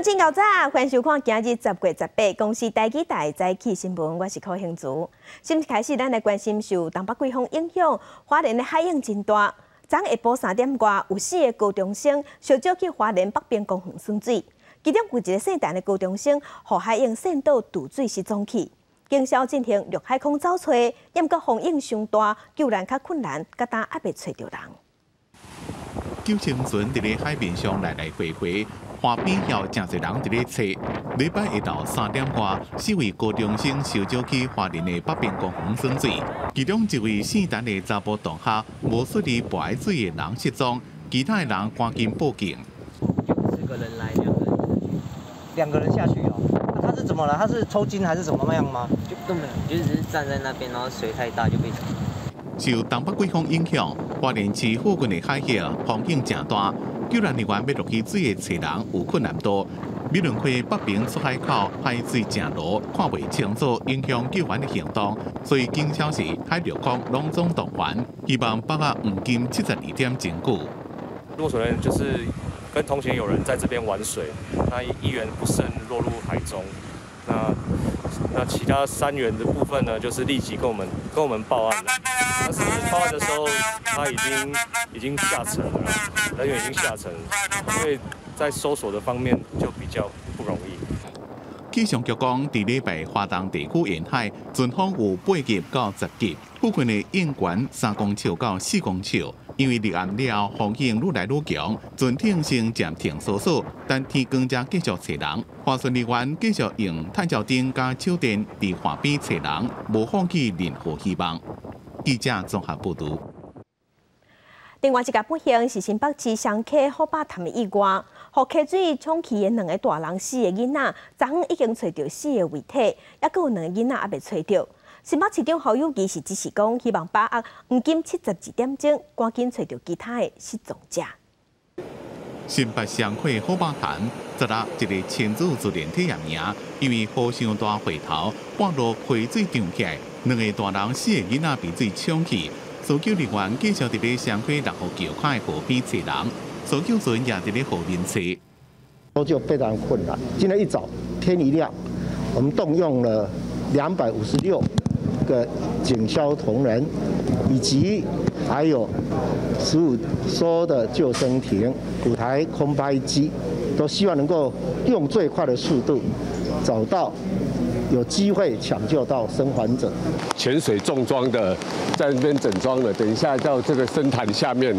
真𠢕早，歡迎收看今日10月18公視台語台早起新聞，我是柯興竹。新聞開始，咱來關心受東北季風影響，花蓮的海湧真大。昨下晡3點外，有四個高中生相約去花蓮北爿公園耍水，其中有一個姓陳的高中生，予海湧扇倒墜水失蹤去。警消進行陸海空走揣，毋過風湧傷大，救援較困難，到今猶未揣著人。救生船佇咧海面上來來回回，岸邊有誠濟人佇咧揣。禮拜下晝3點外，四位高中生相約去花蓮的北爿公園耍水，其中一位姓陳的查埔同學無注意跋佇水的人失蹤，其他的人趕緊報警。四個人來，兩個人下去，兩個人下去哦。那他是怎麼了？他是抽筋還是怎麼樣嗎？就都沒有，就只是站在那邊，然後水太大就被沖。受東北季風影響，花蓮市附近的海域風湧誠大，救援人員欲落去水的揣人有困難度。美崙溪北爿出海口海水誠濁，看袂清楚，影響救援的行動。所以警消時海陸空攏總動員，希望把握黃金72點鐘久。落水人就是跟同行有人在這邊玩水，那一員不慎落入海中。那其他三員的部分呢，就是立即跟我們報案了。但是報案的時候，他已經下沉了，人員已經下沉，所以在搜索的方面就比較不容易。氣象局講，佇禮拜花東地區沿海，陣風有8級到10級，附近的湧懸3公尺到4公尺。因為入暗了後，風湧愈來愈強，船艇先暫停搜索，等天光才繼續揣人。划船人員繼續用探照燈佮手電佇岸邊揣人，無放棄任何希望。記者綜合報導。另外一個不幸是新北市雙溪虎霸潭的意外，予溪水沖去的兩個大人四个囡仔，昨昏已經揣著四个遺體，猶閣有兩个囡仔猶未揣著。新北市長侯友宜是指示講，希望把握黃金72點鐘，趕緊揣著其他的失蹤者。新北雙溪虎霸潭，昨日一个親子自然體驗營，因為雨傷大回頭，半路溪水漲起來，兩个大人四个囡仔被水沖去。搜救人員繼續佇咧雙溪六福橋跤的河邊揣人，搜救船也佇咧河面揣。搜救非常困難。今天一早天一亮，我們動用了256個警消同仁，以及還有15艘的救生艇、5台空拍機，都希望能夠用最快的速度找到有機會搶救到生還者。潛水重裝的在那邊整裝了，等一下到這個深潭下面，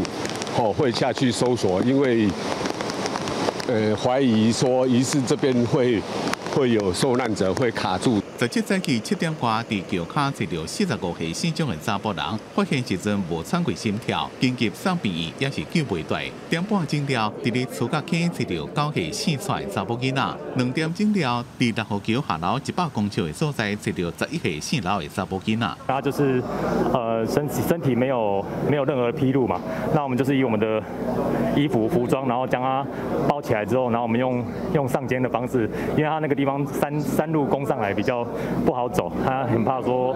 哦會下去搜索，因為懷疑說疑似這邊會有受難者會卡住。17早起7點外，佇橋跤揣著45歲姓張的查埔人，發現時陣無喘過心跳，緊急送病院也是救袂斷。點半鐘了，佇咧厝角坑揣著9歲姓蔡的查某囡仔。2點鐘了，佇六福橋下流100公尺的所在揣著11歲姓劉的查某囡仔。他就是身體沒有任何披露嘛，那我們就是以我們的衣服服裝，然後將它包起來之後，然後我們用上肩的方式，因為他那個地方山路攻上來比較不好走，他很怕說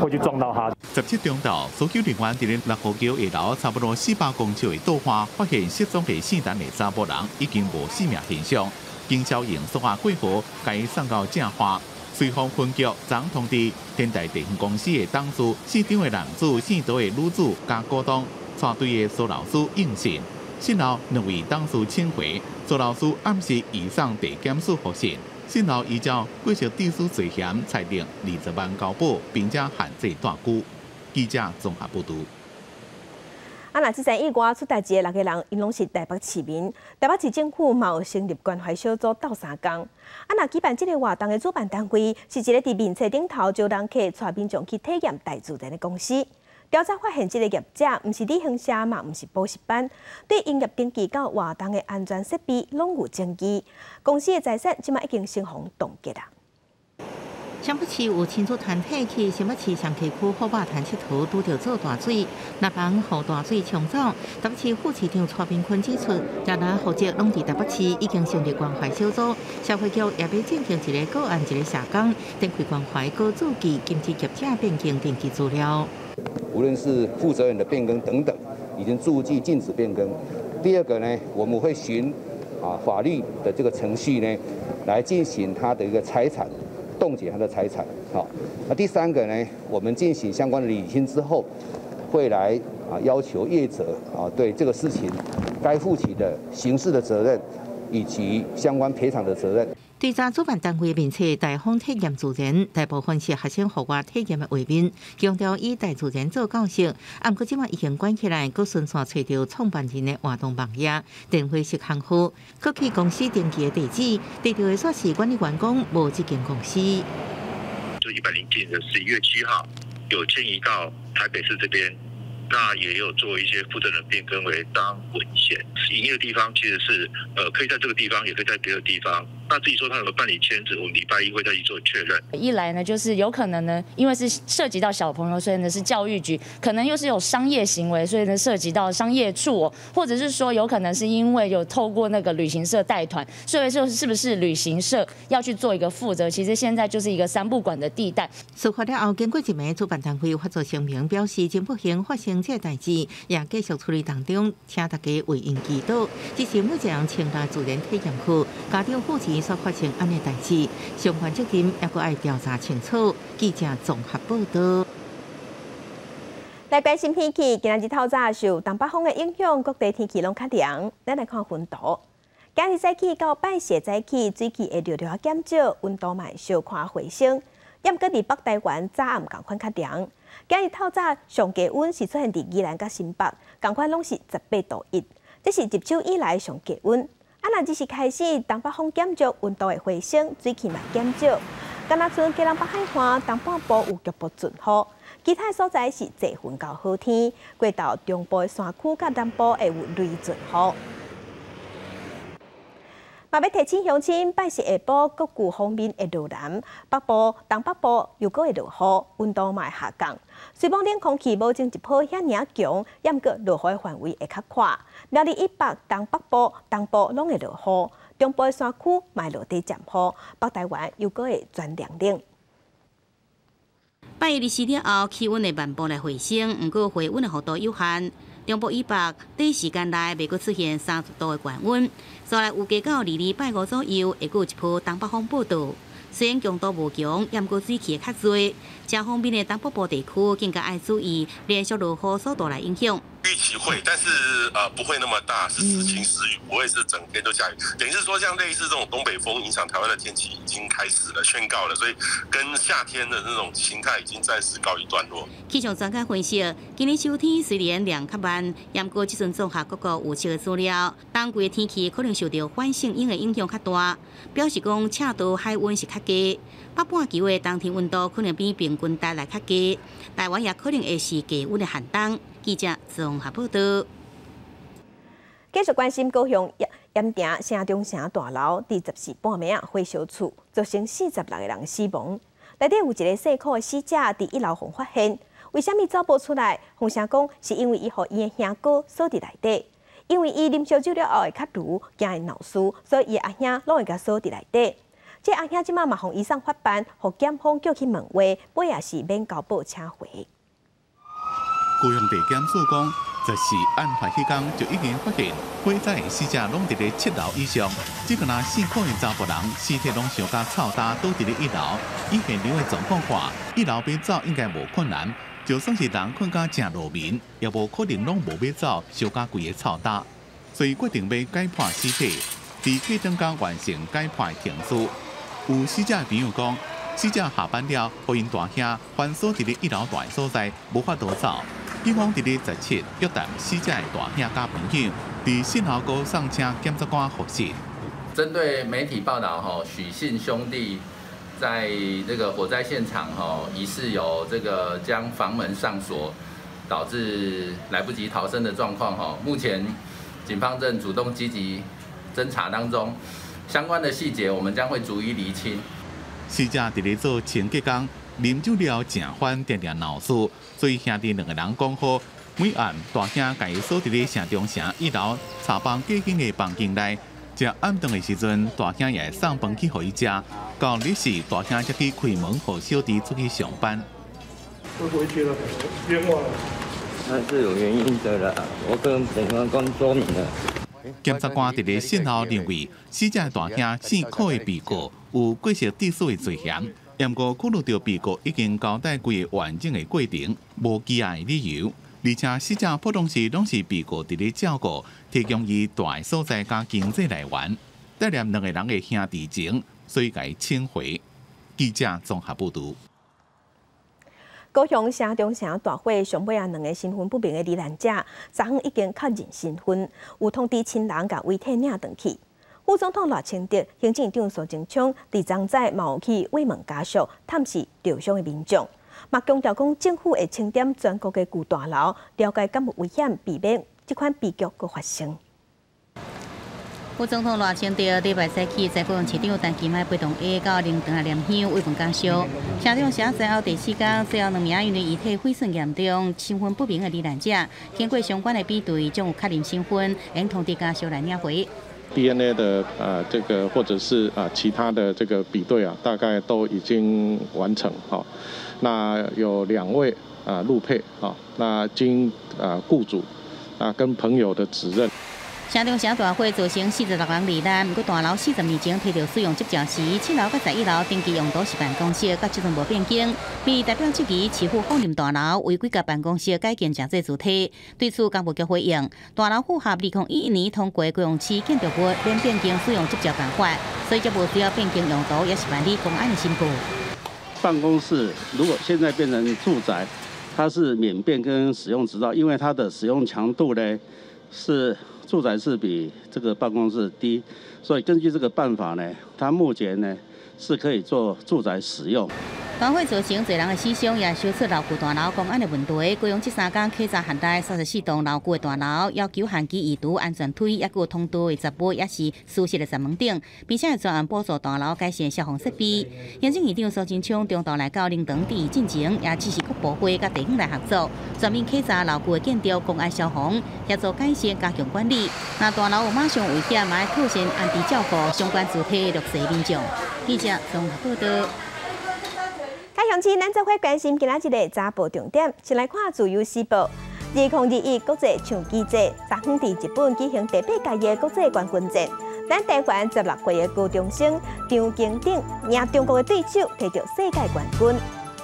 會去撞到他。17中晝，搜救人員佇咧六福橋下流差不多400公尺的倒岸，發現失蹤的姓陳的查埔人已經無生命現象。警消用索仔過河，共伊送到正岸。隨風分局昨通知天台地方公司的董事、姓張的男子、姓杜的女子佮股東，帶隊的蘇老師應訊。信後兩位董事請回，蘇老師暗時移送地檢署覆訊。信後依照過失致死罪嫌裁定20萬交保，並且限制蹛居。記者綜合報導。啊，若這場意外出代誌的六個人，𪜶攏是臺北市民。臺北市政府嘛有成立關懷小組鬥相共。啊，若舉辦這个活動的主辦單位是一个佇面冊頂頭招人客帶民眾去體驗大自然的公司。調查發現，這个業者毋是旅行社嘛，毋是補習班，對營業登記佮活動的安全設備攏有爭議。公司的財產這馬已經先予凍結啊。新北市有親子團體去新北市雙溪區虎霸潭𨑨迌，拄著做大水，若房予大水沖走。台北市副市長蔡明坤指出，若若負責攏佇台北市已經成立關懷小組，社會局也欲進行一个個案一个社工，展開關懷閣注記禁止業者變更登記資料。無論是負責人的變更等等，已經註記禁止變更。第二個呢，我們會循法律的這個程序呢，來進行他的一個財產凍結他的財產。好，那第三個呢，我們進行相關的理清之後，會來要求業者對這個事情該負起的刑事的責任以及相關賠償的責任。對照主辦單位面冊大風體驗自然，大部分是學生戶外體驗的畫面，強調以大自然做教學。啊，毋過這馬已經關起來，閣順紲揣著創辦人的活動網頁、電話是行號，閣去公司登記的地址，提著的煞是管理員講無這間公司。就107年的11月7號，有遷移到台北市這邊，那也有做一些負責人變更為張文賢。營業的地方其實是，可以在這個地方，也可以在別的地方。那至於說他有沒有辦理遷址，我們禮拜一會再去做確認。一來呢，就是有可能呢，因為是涉及到小朋友，所以呢是教育局，可能又是有商業行為，所以呢涉及到商業處，或者是說有可能是因為有透過那個旅行社帶團，所以說是不是旅行社要去做一個負責？其實現在就是一個三不管的地帶。事發了後，經過一暝，主辦單位發出聲明表示，真不幸發生這代誌，也繼續處理當中，請大家為𪜶祈禱。這是每一個人清大自然體驗課，家長負責所發生按呢代誌，相關責任也閣愛調查清楚。記者綜合報道。來關心天氣，今仔日透早受東北風的影響，各地天氣攏較涼。咱來看溫度，今日早起到拜四早起，水汽會略略減少，溫度嘛會小可回升。毋過佇北台灣早暗仝款較涼。今日透早上低溫是出現佇宜蘭佮新北，仝款攏是18.1度，這是入秋以來上低溫。啊，若這時開始東北風減弱，溫度會回升，水汽嘛減少。敢若賰基隆北海岸東半部有局部陣雨，其他所在是濟雲到好天。過晝中部的山區佮南部會有雷陣雨。嘛欲提醒鄉親，拜四下晡各區鋒面會落南，北部、東北部又閣會落雨，溫度嘛會下降。雖罔冷空氣無前一波遐爾強，毋過落雨的範圍會較闊。苗栗以北、東北部、東部攏會落雨，中部的山區嘛會落底漸雨，北台灣又閣會轉涼冷。拜一日時了後，氣溫會慢步來回升，毋過回溫的幅度有限。中部以北短時間內袂閣出現30度的高溫，煞來預計到二二拜五左右，會閣有一波東北風報到。雖然強度無強，毋過水汽會較濟，遮方面的東北部地區更加愛注意連續落雨所帶來影響。預期會，但是不會那麼大，是時晴時雨，不會是整天都下雨。等於是說，像類似這種東北風影響台灣的天氣已經開始了，宣告了，所以跟夏天的那種形態已經暫時告一段落。氣象專家分析，今年秋天雖然涼較慢，毋過這陣綜合各國預測的資料，冬季的天氣可能受著反聖嬰的影響較大，表示講赤道海溫是較低，北半球的冬天溫度可能比平均帶來較低，台灣也可能會是低溫的寒冬。記者綜合報道。繼續關心高雄鹽埕城中城大樓，佇14半暝仔火燒厝，造成46個人死亡。內底有一個細箍的死者佇一樓予發現，為啥物走無出來？風聲講是因為伊予伊的兄哥鎖佇內底，因為伊啉燒酒了後會較魯，驚會鬧事，所以伊阿兄攏會共鎖佇內底。這阿兄這馬嘛予移送法辦，予檢方叫去問話，尾也是免交保請回。高雄地檢署講，14案發彼工就已經發現火災的死者攏佇咧7樓以上，這個若四箍的查埔人屍體攏燒甲臭焦，倒佇咧一樓。以現場的狀況看，一樓欲走應該無困難，就算是人睏甲誠落眠，也無可能攏無欲走，燒甲規个臭焦。所以決定欲解剖屍體，佇隔轉工完成解剖程序。有死者的朋友講，死者下班了，予𪜶大兄反鎖佇咧一樓大的所在，無法度走。警方佇咧17約談死者的大兄佮朋友，佇訊後閣送請檢察官複訊。針對媒體報道，吼許姓兄弟在這個火災現場，吼疑似有這個將房門上鎖，導致來不及逃生的狀況，吼目前警方正主動積極偵查當中，相關的細節我們將會逐一釐清。死者佇咧做清潔工，啉酒了誠歡，定定鬧事，所以兄弟兩个人講好，每暗大兄共伊鎖佇咧城中城一樓茶房隔間的房間內，食暗頓的時陣，大兄也會送飯去予伊食。到日時，大兄才去開門，予小弟出去上班。會回去了，冤枉。那是有原因的啦，我跟警方講說明了。檢察官佇咧訊後認為，死者大兄姓柯的被告有過失致死的罪嫌，毋過考慮著被告已經交代規个完整的過程，無羈押的理由。而且死者普通時攏是被告佇咧照顧，提供伊蹛的所在佮經濟來源，帶連兩个人的兄弟情，所以共請回。記者綜合報導。高雄城中城大火，上尾仔兩个身份不明的罹難者，昨昏已經確認身份，有通知親人共遺體領轉去。副總統賴清德、行政院長蘇貞昌佇昨早嘛有去慰問家屬、探視受傷的民眾，嘛強調講政府會清點全國的舊大樓，了解敢有危險，避免這款悲劇閣發生。副總統賴清德禮拜三起，在高雄市長陳其邁陪同下到靈堂來念香慰問家屬。城中城災後第四工，最後兩名因為遺體毀損嚴重、身份不明的罹難者，經過相關的比對，將有確認身份，會通知家屬來領回。 DNA 的這個或者是其他的這個比對啊，大概都已經完成哈。那有2位陸配哈，那經雇主跟朋友的指認。城中城大火造成46人罹難，毋過大樓40年前提著使用執照時，7樓佮11樓登記用途是辦公室，到這陣無變更。民意代表質疑市府放任大樓違規共辦公室改建成做住宅，對此工務局回應：大樓符合2011年通過高雄市建築物免變更使用執照辦法，所以才無需要變更用途，也是辦理公安的申報。辦公室如果現在變成住宅，它是免變更使用執照，因為它的使用強度呢是。住宅是比這個辦公室低，所以根據這個辦法呢，它目前呢是可以做住宅使用。大火造成濟人的死傷，也燒出老舊大樓公安的問題。高雄這3工勘查現代34棟老舊的大樓，要求限期移除安全梯，抑閣有通道的雜物，也是疏失的閘門頂，並且會專案補助大樓改善消防設備。行政院長蘇貞昌中晝來到靈堂致意進前，也指示各部會佮地方來合作，全面勘查老舊的建築、公安消防，協助改善加強管理。若大樓有馬上危險，嘛愛妥善安置照顧相關主體弱勢民眾。記者綜合報導。鄉親，咱做伙關心今仔日的早報重點，先來看《自由時報》。2021國際象棋節，昨昏佇日本舉行第八屆的國際冠軍戰。咱台灣16歲的高中生張經鼎贏中國的對手，提著世界冠軍。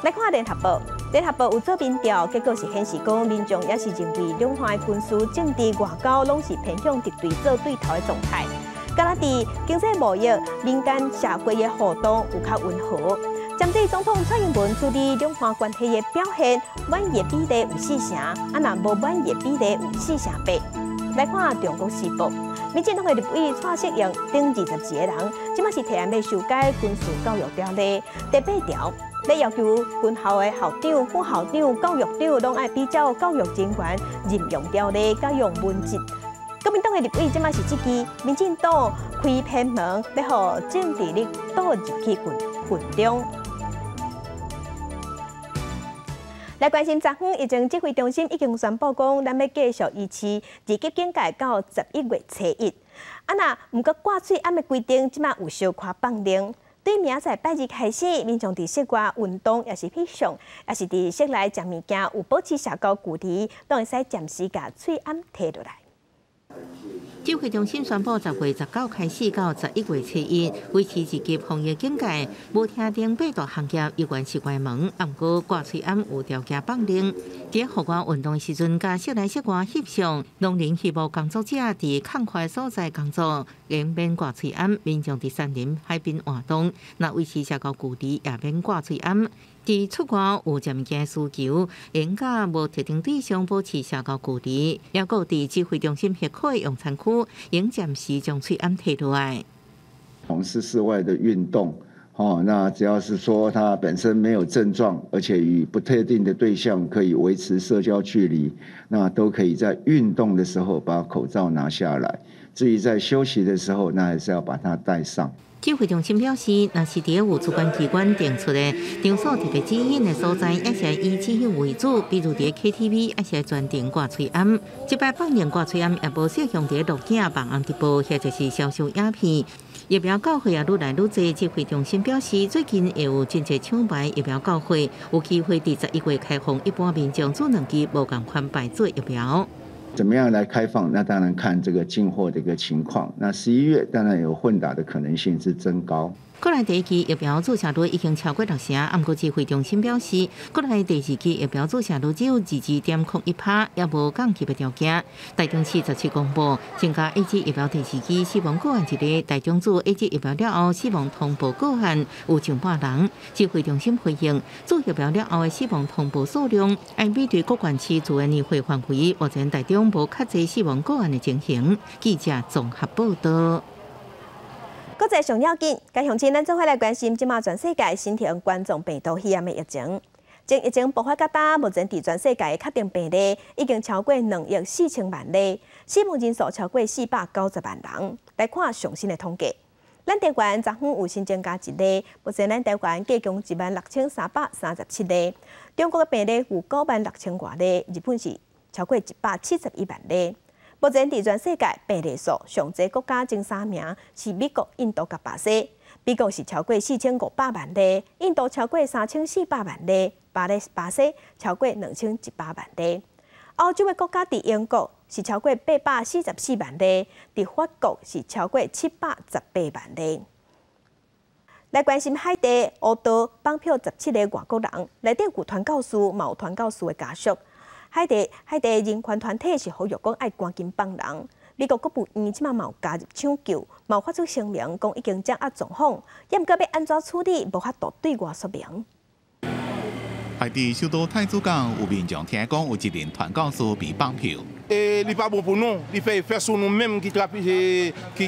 來看《聯合報》，《聯合報》有做民調，結果是顯示講民眾也是認為兩岸的軍事、政治、外交攏是偏向敵對做對頭的狀態。敢若佇經濟貿易、民間社會的互動有較溫和。針對總統蔡英文處理兩岸關係的表現，滿意比例有4成，啊若無滿意比例有4.8成。來看《中國時報》，民進黨的立委蔡適應等22個人，這擺是提案欲修改軍事教育條例第八條，欲要求軍校的校長、副校長、教育長攏愛比照教育人員任用條例佮用問責。國民黨的立委這擺是質疑民進黨開偏門，欲予政治力倒入去軍中。來關心，昨昏疫情指揮中心已經宣布講，咱欲繼續維持二級警戒到11月初一。啊，若毋過掛喙罨的規定，這擺有小可放寬。對明仔載拜二開始，民眾佇室外運動，抑是翕相，抑是佇室內食物件，有保持社交距離，攏會使暫時共喙罨提落來。指揮中心宣布，10月19開始到11月初一，維持二級防疫警戒，無聽定八大行業猶原是關門，毋過掛喙罨有條件放寬。佇戶外運動時陣，佮室內室外翕相，農林漁牧工作者佇空曠所在工作，仍免掛喙罨；民眾佇山林海濱活動，若維持社交距離，也免掛喙罨。佇出外有食物件需求，應佮無特定對象保持社交距離，抑閣佇指揮中心許可的用餐區，應暫時將喙罨提落來。從事室外的運動，哦，那只要是說他本身沒有症狀，而且與不特定的對象可以維持社交距離，那都可以在運動的時候把口罩拿下來。至於在休息的時候，那還是要把它戴上。指揮中心表示，若是佇有主管機關定出的場所特別指引的所在，抑是以指引為主，比如佇 KTV，抑是專程掛喙罨。這擺放任掛喙罨也無適用佇錄影、網紅直播，或者是銷售影片。疫苗到貨也愈來愈濟，指揮中心表示，最近會有真濟廠牌疫苗到貨，有機會佇11月開放一般民眾注兩劑無仝款牌子疫苗。怎麼樣來開放？那當然看這個進貨的一個情況。那11月當然有混打的可能性是增高。國內第一劑疫苗注射率已經超過六成，毋過指揮中心表示，國內第二劑疫苗注射率只有22.01%，猶無降級的條件。台中市17公布增加 AZ 疫苗第二劑死亡個案一例，台中注 AZ 疫苗了後死亡通報個案有上百人。指揮中心回應，注疫苗了後的死亡通報數量，按比對各縣市做的年會範圍，目前台中無較濟死亡個案的情形。記者綜合報道。國際上要緊，共鄉親咱做伙來關心，這馬全世界新型冠狀病毒肺炎的疫情。從疫情爆發到今，目前佇全世界的確診病例已經超過2億4千萬例，死亡人數超過490萬人。來看上新的統計，咱台灣昨昏有新增加一例，目前咱台灣計共16,337例。中國的病例有9萬6千外例，日本是超過171萬例。目前佇全世界病例數上濟國家前三名是美國、印度佮巴西。美國是超過4500萬例，印度超過3400萬例，巴西超過2100萬例。歐洲的國家佇英國是超過844萬例，佇法國是超過718萬例。來關心海地烏道綁票17個外國人，內底有傳教士，嘛有傳教士的家屬。海地人權團體是呼籲講愛趕緊放人。美國國務院這馬嘛有加入搶救，嘛有發出聲明，講已經掌握狀況，毋過欲按怎處理，無法度對外說明。海地首都太子港有民眾聽講有一名傳教士被綁票。 E li pa bon pou nou, li fè efè sou nou menm ki ki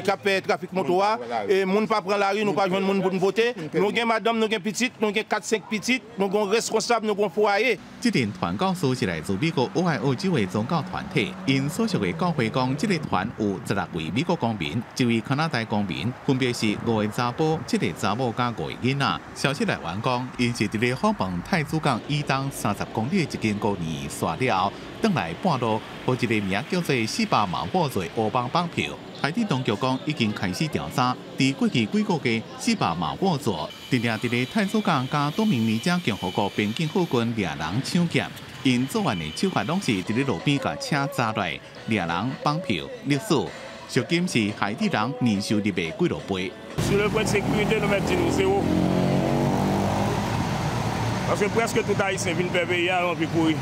k ap fè trafik moto a, e moun pa pran lari, nou pa jwenn moun pou nou vote. Nou gen madanm, nou gen pitit, nou gen 4, 5 pitit, nou gen responsab, nou gen fwaye. 這名傳教士是來自美國俄亥俄州的宗教團體，𪜶所屬的教會講，這個團有16位美國公民，一位加拿大公民，分別是五个查埔、七个查某佮五个囡仔。消息來源講，𪜶是佇咧訪問太子港以東30公里的一間孤兒院煞了後，轉來半路，予一个名叫做四百馬沃做烏幫綁票。海地當局講已經開始調查，佇過去幾個月，四百馬沃做定定佇咧太子港佮多明尼加共和國邊境附近掠人搶劫，𪜶作案的手法攏是佇咧路邊共車砸落，掠人綁票勒索，贖金是海地人年收入的幾落倍。 Sur le point de sécurité, nou mèt di nou zewo. Paske prèske tout Ayisyen vin pè peyi a, anvi kouri.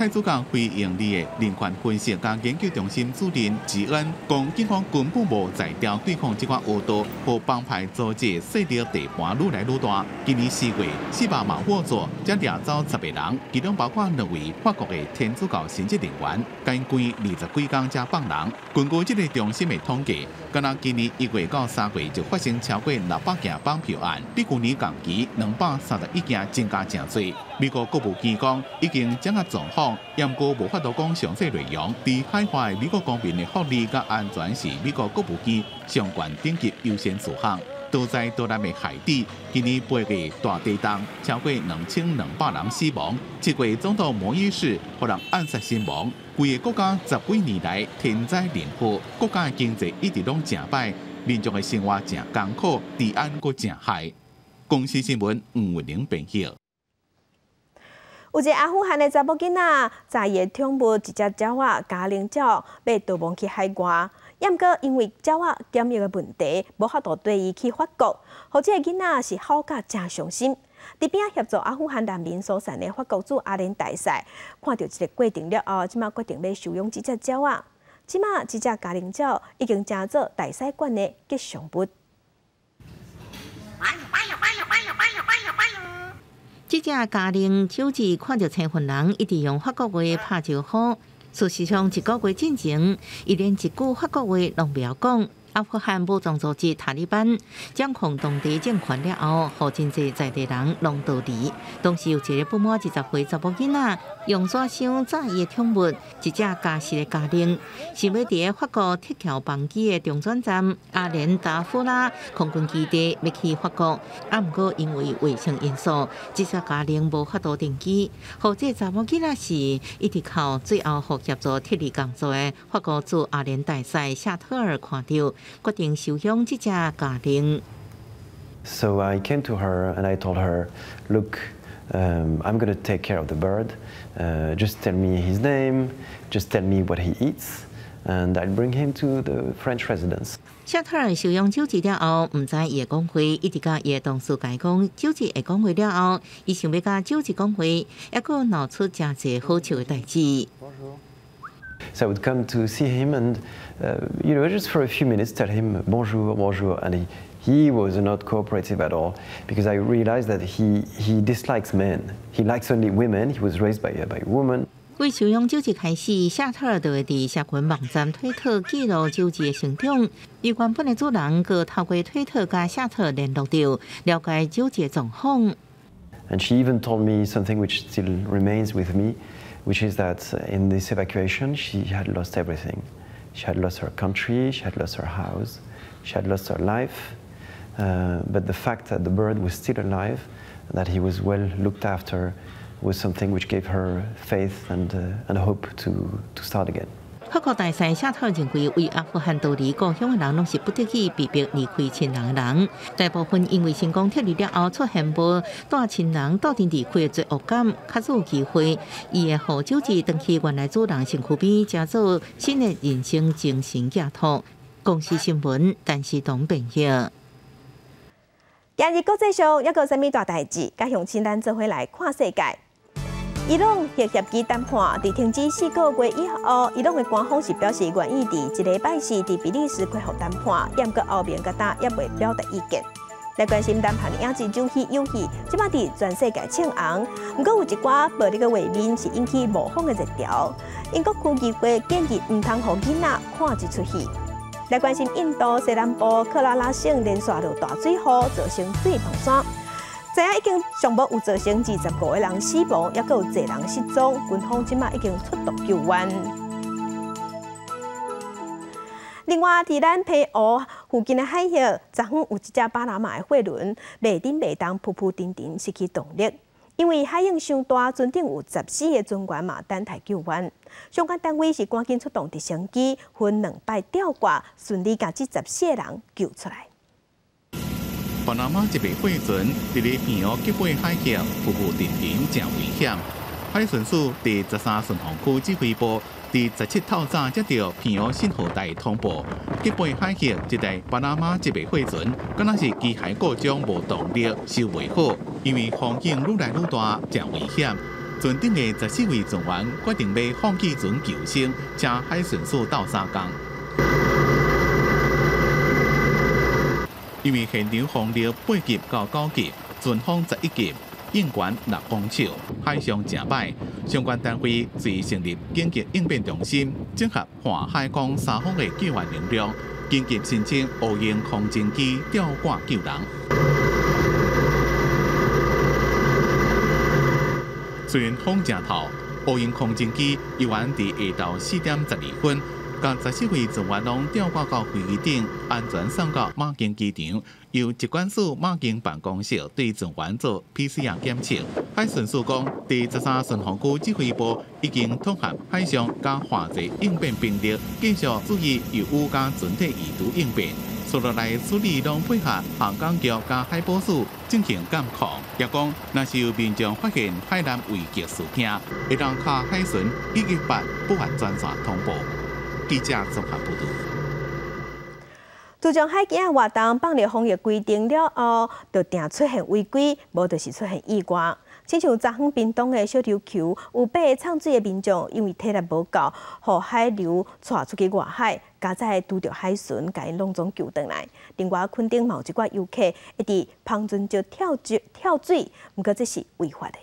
太子港非營利的人權分析佮研究中心主任吉恩講，警方根本無才調對抗這款黑道和幫派組織勢力地盤愈來愈大。今年4月，四百馬沃座才掠走10個人，其中包括兩位法國的天主教神職人員，共關20幾工才放人。根據這個中心的統計，敢若今年1月到3月就發生超過600件綁票案，比舊年同期231件增加誠濟。美國國務院講已經掌握狀況，毋過無法度講詳細內容。佇海外美國公民的福利佮安全是美國國務院上懸等級優先事項。多災多難的海地，今年8月大地震，超過2200人死亡。這月總統摩伊士予人暗殺身亡。規个國家十幾年來天災人禍，國家的經濟一直攏誠歹，民眾的生活誠艱苦，治安閣誠害。公視新聞吳文玲編譯。有一个阿富汗的查某囡仔，載伊的寵物一隻鳥仔嘉玲鳥，欲逃亡去海外。毋過因為鳥仔檢疫的問題，無法度綴伊去法國。予這个囡仔是哭甲誠傷心。佇邊仔協助阿富汗難民疏散的法國駐阿聯大使，看著這个過程了後，這馬決定欲收養這隻鳥仔。這馬這隻嘉玲鳥已經成做大使館的吉祥物。這隻嘉玲鳥子看著青雲人，一直用法國話拍招呼。事實上，一個月進前，伊連一句法國話攏袂曉講。阿富汗武裝組織塔利班掌控當地政權了後，予真濟在地人攏逃離。當時有一個不滿20歲查某囡仔，用紙箱載伊的寵物，一隻家私的嘉玲，想欲佇咧法國鐵橋班機的中轉站阿連達夫拉空軍基地欲去法國，毋過因為衛生因素，這隻嘉玲無法度登機。予這个查某囡仔是一直哭，最後予協助撤離工作的法國駐阿聯大使夏特爾看著，決定收養這隻嘉玲。 So I came to her and I told her, "Look, I'm going to take care of the bird. Just tell me his name, just tell me what he eats, and I'll bring him to the French residence. 夏特爾收養小智了後，毋知伊會講話，一直佮伊的同事共伊講，小智會講話了後，伊想欲佮小智講話，猶閣鬧出誠濟好笑的代誌。 So I would come to see him and, just for a few minutes tell him bonjour, bonjour, and he was not cooperative at all because I realized that he dislikes men. He likes only women. He was raised by a woman. 為收養小智開始，夏特爾就會佇社群網站推特記錄小智的成長。伊原本的主人閣透過推特佮夏特爾聯絡著，了解小智的狀況。 And she even told me something which still remains with me, which is that in this evacuation she had lost everything. She had lost her country, she had lost her house, she had lost her life. But the fact that the bird was still alive, that he was well looked after, was something which gave her faith and hope to start again. 法國大使夏特爾認為，為阿富汗逃離故鄉的人，攏是不得已被迫離開親人的人。大部分因為成功撤離了後，出現無帶親人鬥陣離開的罪惡感，較早有機會，伊會予小智轉去原來主人身軀邊，成做新的人生精神寄託。公視新聞，陳時東編譯。今日國際上猶閣有啥物大代誌？佮鄉親咱做伙來看世界。伊朗核協議談判佇停止4個月以後，伊朗的官方是表示願意佇這禮拜四佇比利時恢復談判，毋過歐盟佮今猶未表達意見。來關心南韓影集《魷魚遊戲》，這擺佇全世界唱紅。毋過有一寡暴力的畫面是引起模仿的熱潮。英國區議會建議毋通予囡仔看這齣戲。來關心印度西南部克拉拉省連續落大水雨，造成水崩山。知影已經上無有造成25個人死亡，猶閣有濟人失蹤，軍方這擺已經出動救援。另外，佇咱澎湖附近的海域，昨昏有一隻巴拿馬的貨輪，袂振袂動，浮浮沉沉，失去動力。因為海湧傷大，船頂有14個船員嘛，等待救援。相關單位是趕緊出動直升機，分兩擺吊掛，順利共這14個人救出來。巴拿馬一個貨船佇咧澎湖吉貝海峽浮浮沉沉，誠危險。海巡署第13巡防區指揮部佇17透早接到澎湖信號台通報，吉貝海峽這台巴拿馬一個貨船，敢若是機械故障無動力，修袂好，因為風湧愈來愈大，誠危險。船頂的14位船員決定欲放棄船求生，請海巡署鬥相共。因為現場風力8級到9級，陣風11級，湧懸6公尺，海象誠歹。相關單位隨成立緊急應變中心，整合岸海空三方的救援能量，緊急申請烏鷹空偵機吊掛救人。雖然風誠透，烏鷹空偵機猶原佇下晝4點12分，共14位船員攏吊掛到飛機頂，安全送到馬經機場，由疾管署馬經辦公室對船員做 PCR 檢測。海巡署講，第13巡防區指揮部已經統合海上佮岸際應變兵力，繼續注意油污佮船體異度應變。接落來處理攏配合航港局佮海保署進行監控。也講，若是有民眾發現海難危急事件，會當敲海巡118報案專線通報。記者綜合報導。自從海墘活動放入防疫規定了後，就定出現違規，無就是出現意外。親像昨昏屏東的小琉球，有八个藏水的民眾，因為體力無夠，予海流帶出去外海，佳哉拄著海巡，共𪜶攏總救轉來。另外，墾丁嘛有一寡遊客會佇帆船石跳水，毋過這是違法的。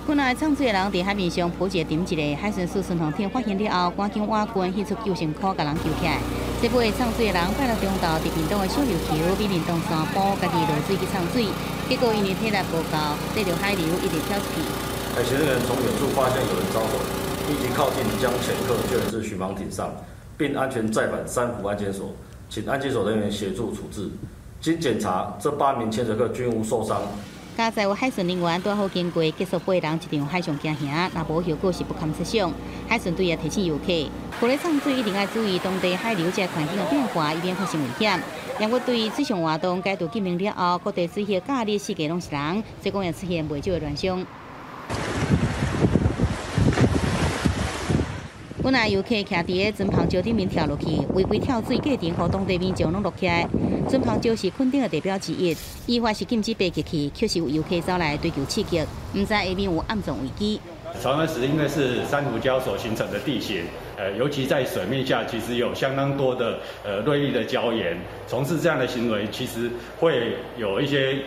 本來藏水的人佇海面上浮一個沉一个，海巡署巡防艇發現了後，趕緊挖軍彼出救生箍共人救起來。這八个藏水的人拜六中晝佇屏東的小琉球美林東山埔，家己落水去藏水，結果因為體力無夠，缀著海流一直跳出去。海巡人員從遠處發現有人招手，立即靠近將潛客救援至巡防艇上，並安全載返三福安檢所，請安檢所人員協助處置。經檢查，這8名潛水客均無受傷。佳哉有海巡人員拄好經過，結束八人一場海上驚嚇，若無後果是不堪設想。海巡隊也提醒遊客，過咧藏水一定愛注意當地海流這環境的變化，以免發生危險。两国对水上活动解除禁令了后，各地水域假日四界拢是人，所以讲也出现袂少的乱象。本来游客徛伫个船篷礁顶面跳落去，违规跳水过程，予当地民众拢录起来。船篷礁是垦丁的地标之一，依法是禁止爬入去，却是有游客走来追求刺激，毋知下面有暗藏危机。长安石因为是珊瑚礁所形成的地形，尤其在水面下，其实有相当多的锐利的礁岩，从事这样的行为，其实会有一些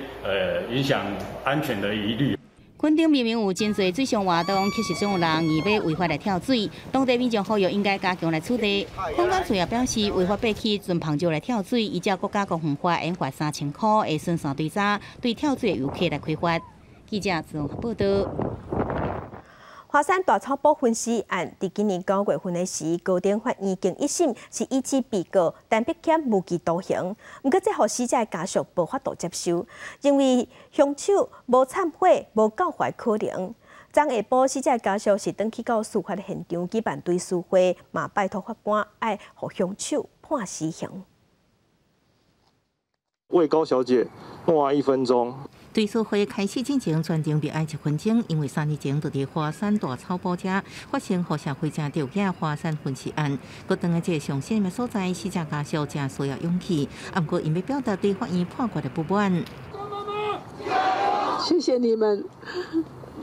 影响安全的疑虑。垦丁明明有真济水上活动，却是总有人硬欲违法来跳水。当地民众呼吁应该加强来处理。垦管处也表示，违法爬去船篷礁来跳水，依照国家公园法，应罚3000块，会巡山追查，对跳水的游客来开罚。记者综合报道。华山大草埔分尸案，伫今年9月份的时，高等法院经一审是依据被告陈碧谦无期徒刑。毋过，这予死者的家属无法度接受，认为凶手无忏悔、无告怀可能。昨下晡，死者的家属是转去到司法现场举办追思会，嘛拜托法官爱予凶手判死刑。为高小姐默哀1分钟。追思会开始进前，全场默哀1分钟，因为3年前就伫华山大草埔遮发生予社会真著惊华山分尸案。阁转来这个伤心的所在，死者家属真需要勇气，毋过𪜶欲表达对法院判决的不满。谢谢你们，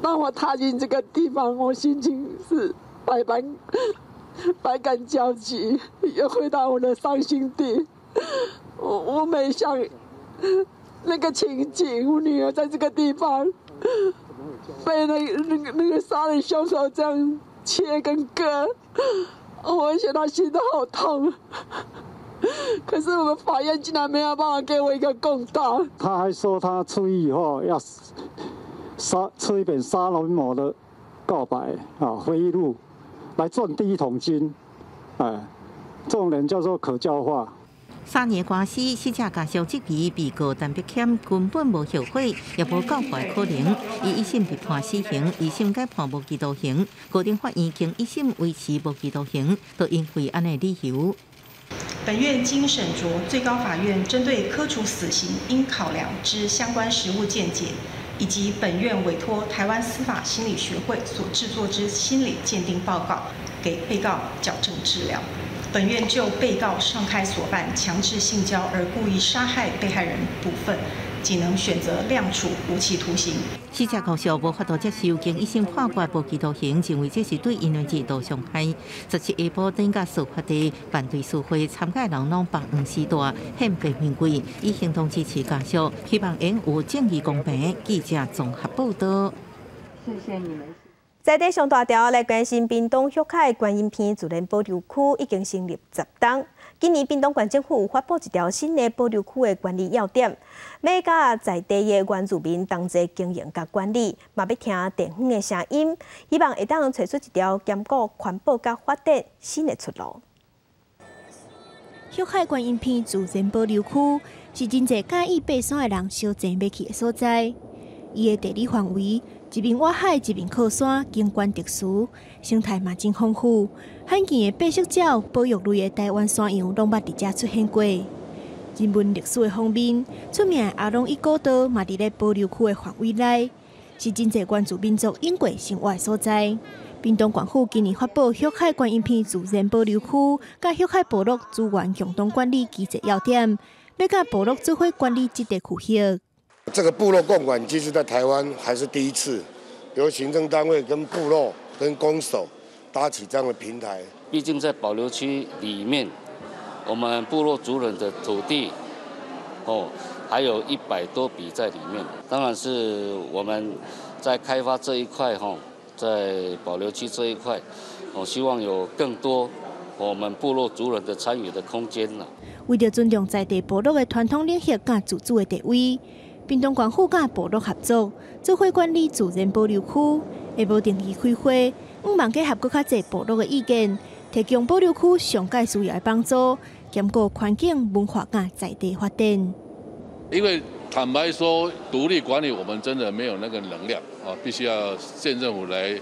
当我踏进这个地方，我心情是百感交集，又回到我的伤心地。我每想那个情景，我女儿在这个地方被那个杀人凶手这样切跟割，我想她心都好痛。可是我们法院竟然没有办法给我一个公道。他还说他出狱以后要出一本杀人魔的告白啊回忆录，来赚第一桶金。哎，这种人叫做可教化。3年官司，死者家属质疑被告陈碧谦根本无后悔，也无告怀可能。伊一审被判死刑，二审改判无期徒刑。高等法院经一审维持无期徒刑，都因为按呢理由。本院经审酌最高法院针对科处死刑应考量之相关实务见解，以及本院委托台湾司法心理学会所制作之心理鉴定报告，给被告矫正治疗。本院就被告上开所犯强制性交而故意杀害被害人部分，仅能选择量处无期徒刑。死者家属无法度接受经一审判决无期徒刑，认为这是对𪜶的一道伤害。17下晡顶甲事发地办追思会，参加人拢放黄丝带，献白玫瑰，以行动支持家属，希望𪜶有正义公平。记者综合报道。谢谢你们。在地上大条来关心屏东旭海观音坪自然保留区已经成立10冬。今年屏东县政府有发布一条新的保留区的管理要点，欲佮在地的原住民同齐经营佮管理，嘛欲听地方的声音，希望会当揣出一条兼顾环保佮发展新的出路。旭海观音坪自然保留区是真济佮意爬山的人相争欲去的所在，伊的地理范围，一面倚海，一面靠山，景观特殊，生态嘛真丰富。罕见的白色鸟、保育类的台湾山羊，拢捌伫遮出现过。人文历史的方面，出名的阿朗壹古道嘛伫咧保留区的范围内，是真济原住民族永过生活的所在。屏东县府今年发布旭海观音坪自然保留区佮旭海部落资源共同管理机制要点，欲佮部落做伙管理这个区域。这个部落共管机制在台湾还是第一次，由行政单位跟部落跟公所搭起这样的平台。毕竟在保留区里面，我们部落族人的土地，还有100多笔在里面。当然是我们在开发这一块，在保留区这一块，我希望有更多我们部落族人的参与的空间了。为著尊重在地部落的传统领域佮自主的地位，屏东县府佮部落合作，做伙管理自然保留区，会无定期开会，向望结合阁较济部落的意见，提供保留区上盖需要的帮助，兼顾环境、文化佮在地发展。因为坦白说，独立管理我们真的没有那个能量啊，必须要县政府来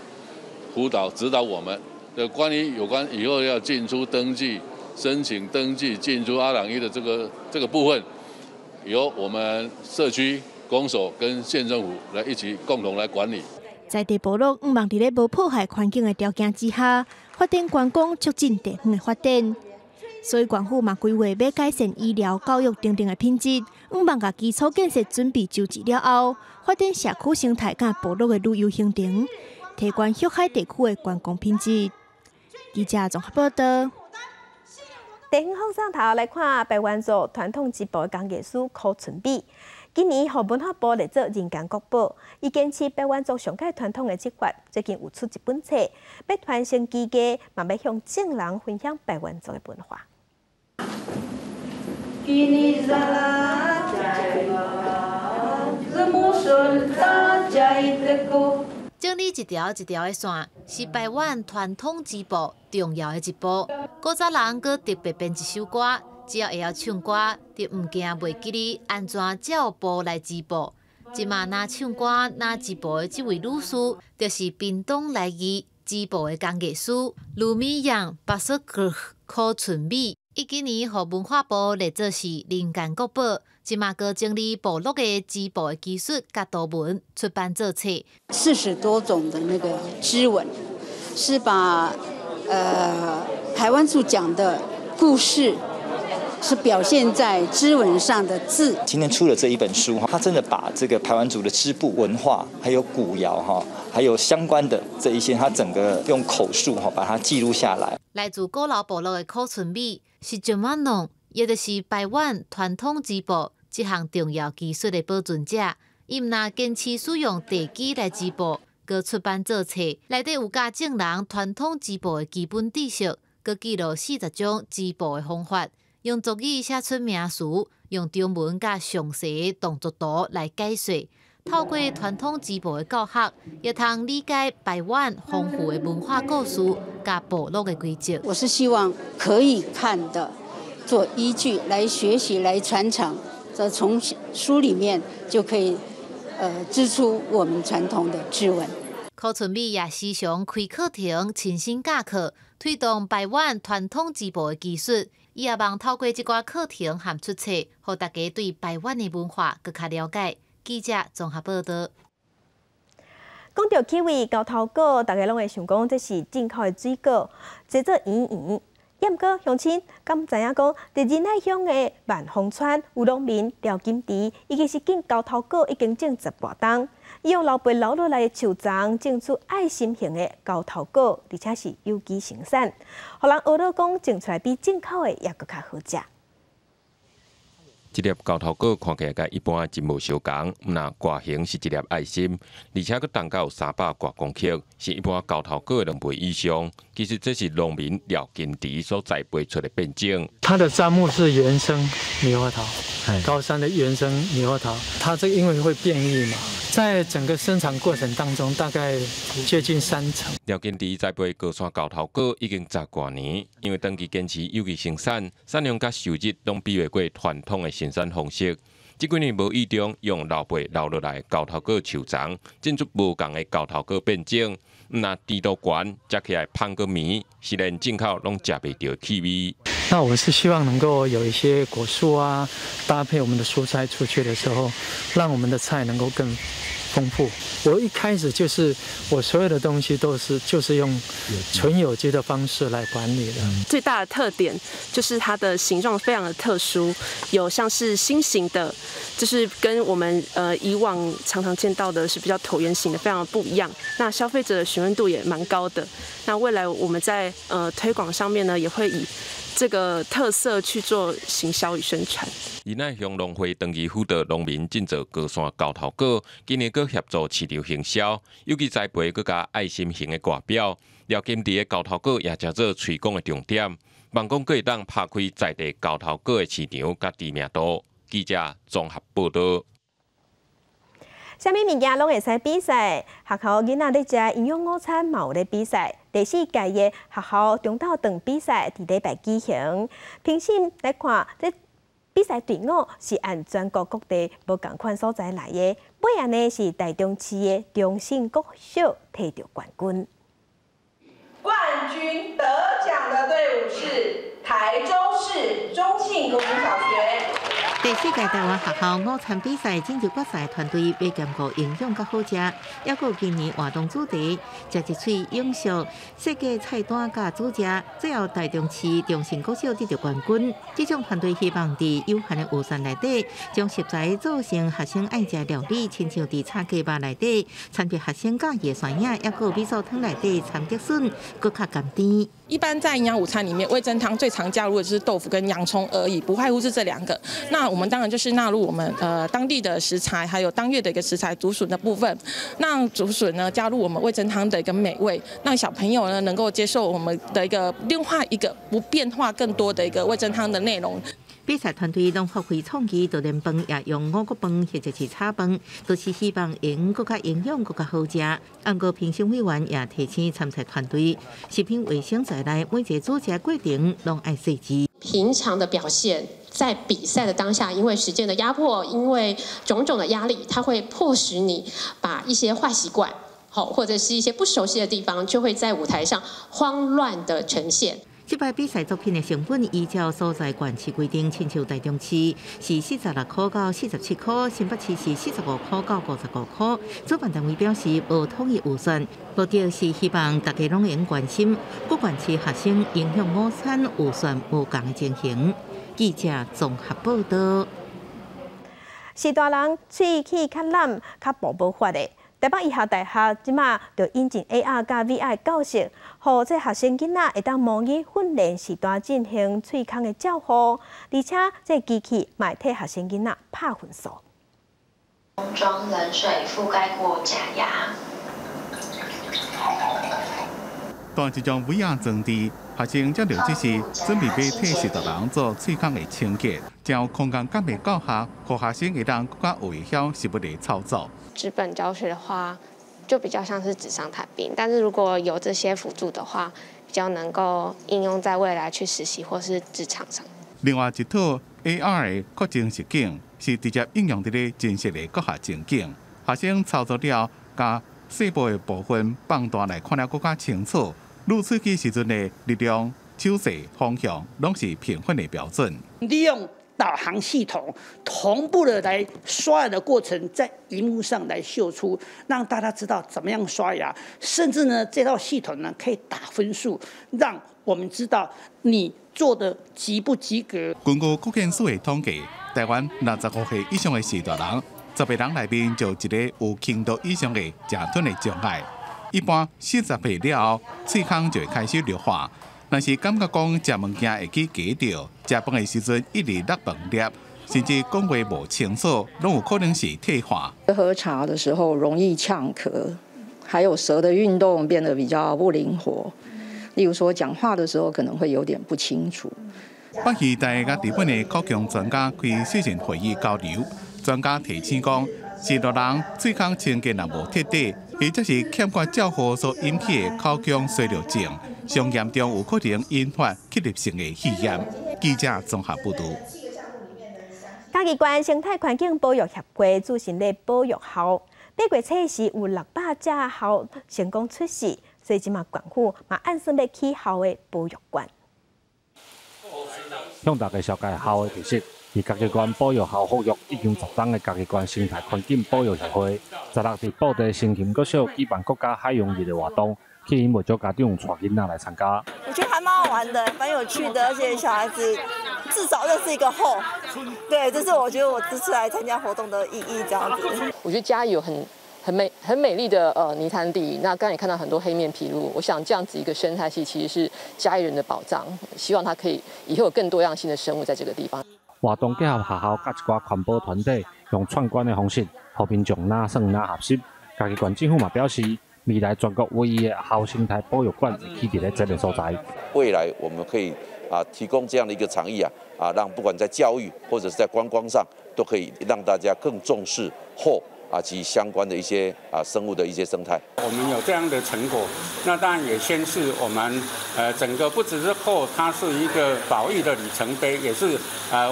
辅导指导我们。的关于有关以后要进出登记，申请登记进出阿朗壹的这个部分，由我们社区公所跟县政府来一起共同来管理。在地部落，向望佇咧无破坏环境的条件之下，发展观光，促进地方的发展。所以，县府嘛规划欲改善医疗、教育等等的品质，向望共基础建设准备就绪了后，发展社区生态佮部落的旅游行程，提悬旭海地区的观光品质。记者综合报道。地方放送头来看，排湾族传统织布工艺师柯春美，今年予文化部列做人间国宝。伊坚持排湾族上盖传统的织法，最近有出一本册，欲传承技艺，嘛欲向众人分享排湾族的文化。整理一条一条的线，是排湾传统织布重要的一步。古早人阁特别编一首歌，只要会晓唱歌，就毋惊袂记得按怎照布来织布。这马若唱歌、若织布的这位女士，就是屏东来义织布的工艺师卢美阳巴索克柯春美。伊今年予文化部列做是人间国宝，这马阁整理部落的织布的技术佮图文出版做册。 40多种的那个织纹，是把排湾族讲的故事，是表现在织纹上的字。今天出了这一本书，他真的把这个排湾族的织布文化，还有古谣哈，还有相关的这一些，他整个用口述哈把它记录下来。来自古老部落的柯春美是石马弄，也就是排湾传统织布这项重要技术的保存者。伊毋但坚持使用地机来织布，阁出版做册，内底有教众人传统织布的基本知识，阁记录40种织布的方法，用族语写出名词，用中文佮详细动作图来解说。透过传统织布的教学，也通理解排湾丰富的文化故事佮部落的规则。我是希望可以看的，做依据来学习、来传承。这从书里面就可以，织出我们传统的织纹。柯春美也时常开课程、亲身教课，推动排湾传统织布的技术。伊也望透过这寡课程和出册，予大家对排湾的文化阁较了解。记者综合报道。讲到气味猴头果，大家拢会想讲这是进口的水果，制作圆圆。毋过乡亲敢知影讲，伫仁爱乡的万丰村有农民廖金池，伊其实种猴头果已经种10外冬，伊用老爸留落来的树丛种出爱心型的猴头果，而且是有机生产，予人学了讲种出来比进口的犹阁较好食。这粒猴头果看起来佮一般真无相仝，毋但外形是一粒爱心，而且阁重到300外公克，是一般猴头果的2倍以上。其实这是农民廖金池所栽培出的变种。它的砧木是原生猕猴桃，高山的原生猕猴桃，它这个因为会变异嘛，在整个生产过程当中，大概接近3成。廖金池栽培高山猴头果已经10外年，因为长期坚持有机生产，产量佮收入拢比袂过传统的生产方式。这几年无意中用老辈留落来猴头果树丛，种出无仝的猴头果变种，毋但甜度悬，食起来芳阁绵，是连进口拢食袂著的气味。那我是希望能够有一些果树啊，搭配我们的蔬菜出去的时候，让我们的菜能够更丰富。我一开始就是我所有的东西都是就是用纯有机的方式来管理的。最大的特点就是它的形状非常的特殊，有像是心形的，就是跟我们以往常常见到的是比较椭圆形的，非常的不一样。那消费者的询问度也蛮高的。那未来我们在推广上面呢，也会以这个特色去做行销与宣传。仁爱乡农会长期辅导农民种植高山猴头果，今年阁协助市场行销，有机栽培阁加爱心型的外表，廖金池的猴头果也成做推广的重点，望讲阁会当拍开在地猴头果的市场佮知名度。记者综合报道。啥物物件拢会使比赛，学校囡仔咧食营养午餐嘛有咧比赛。第四届的学校中昼顿比赛伫礼拜举行，评审来看，这比赛队伍是按全国各地无仝款所在来的，尾仔呢是台中市的中信国小提著冠军。冠军得奖的队伍是台中市中慶國民小學。第四屆台灣學校午餐比賽進入決賽，團隊欲兼顧營養佮好食，抑閣有今年活動主題，食一喙永續設計菜單佮煮食，最後台中市中心國小得著冠軍。這種團隊希望佇有限的預算內底，將食材做成學生愛食料理，親像佇炒雞肉內底摻著學生佮意的酸葉，抑閣有米素湯內底摻竹筍，閣較甘甜。一般在營養午餐裡面，味噌湯最常加入的就是豆腐跟洋蔥而已，不外乎是這兩個。那我們當然就是納入我們當地的食材，還有當月的一個食材竹筍的部分。那竹筍呢，加入我們味噌湯的一個美味，讓小朋友呢能夠接受我們的一個另外一個不變化更多的一個味噌湯的內容。比賽團隊攏發揮創意，就連飯也用五穀飯或者是炒飯，都是希望會閣較營養、閣較好食。毋過評審委員也提醒參賽團隊，食品衛生在內，每一個煮食過程攏愛細緻。平常的表現，在比賽的當下，因為時間的壓迫，因為種種的壓力，它會迫使你把一些壞習慣，好或者是一些不熟悉的地方，就會在舞台上慌亂的呈現。這擺比賽作品的成本依照所在縣市規定，親像台中市是46塊到47塊，新北市是45塊到55塊。主辦單位表示無統一預算，目的是希望大家攏會關心各縣市學生營養午餐預算無仝的情形。記者綜合報道。序大人喙齒較濫，較無法的。台北醫學大學這馬就引進 AR 佮 VR 教室，予這學生囡仔會當模擬訓練序大進行喙腔的照護，而且這機器嘛會替學生囡仔拍分數。裝冷水覆蓋過假牙。帶這種 VR 裝置，學生才著這是準備欲替序大人做喙腔的清潔，將空間感的教學，予學生會當閣較會曉實物的操作。紙本教學的話，就比較像是紙上談兵，但是如果有這些輔助的話，比較能夠應用在未來去實習或是職場上。另外一套 AR 的擴增實境是直接應用佇咧真實的教學情景，學生操作了，共細部的部分放大來看了閣較清楚。擼喙齒時陣的力量、手勢、方向，攏是評分的標準。利用導航系統同步的來刷牙的過程，在螢幕上來秀出，讓大家知道怎麼樣刷牙。甚至呢，這套系統呢可以打分數，讓我們知道你做的及不及格。根據國健署的統計，台灣65歲以上的序大人，10個人內面就有一個有輕度以上的食吞的障礙。一般40歲了後，喙腔就會開始劣化。若是感覺講食物件會去夾著，食飯的時陣一直落飯粒，甚至講話無清楚，攏有可能是退化。喝茶的時候容易嗆咳，還有舌的運動變得比較不靈活。例如說講話的時候可能會有點不清楚。北醫大佮日本的口腔專家開視訊會議交流，專家提醒講，序大人喙腔清潔若無徹底，或者是欠缺照護所引起的口腔衰弱症，上嚴重有可能引發吸入性的肺炎。記者綜合報導。嘉義縣生態環境保育協會主持咧保育鱟，8月初時有600隻鱟成功出世，所以這馬縣府嘛按算欲起鱟的保育館。向大家紹介鱟的特色。佇嘉義縣保育鱟復育已經10冬的嘉義縣生態環境保育協會，16佇布袋新琴國小舉辦國家海洋日的活動，吸引袂少家長帶囡仔來參加。我覺得還蠻好玩的，蠻有趣的，而且小孩子至少認識一個鱟，對，這是我覺得我這次來參加活動的意義。這樣子，我覺得嘉義有很美麗的泥灘地，那剛才也看到很多黑面琵鷺，我想這樣子一個生態系其實是嘉義人的寶藏，希望它可以以後有更多樣性的生物在這個地方。活動結合學校佮一寡環保團體，用串關的方式，予民眾哪耍哪學習。嘉義縣政府嘛表示，未來全國唯一的鱟生態保育館會起佇咧這個所在。未來我們可以提供這樣的一個場域讓不管在教育或者是在觀光上，都可以讓大家更重視鱟及相關的一些生物的一些生態。我們有這樣的成果，那當然也宣示我們整個不只是鱟，它是一個保育的里程碑，也是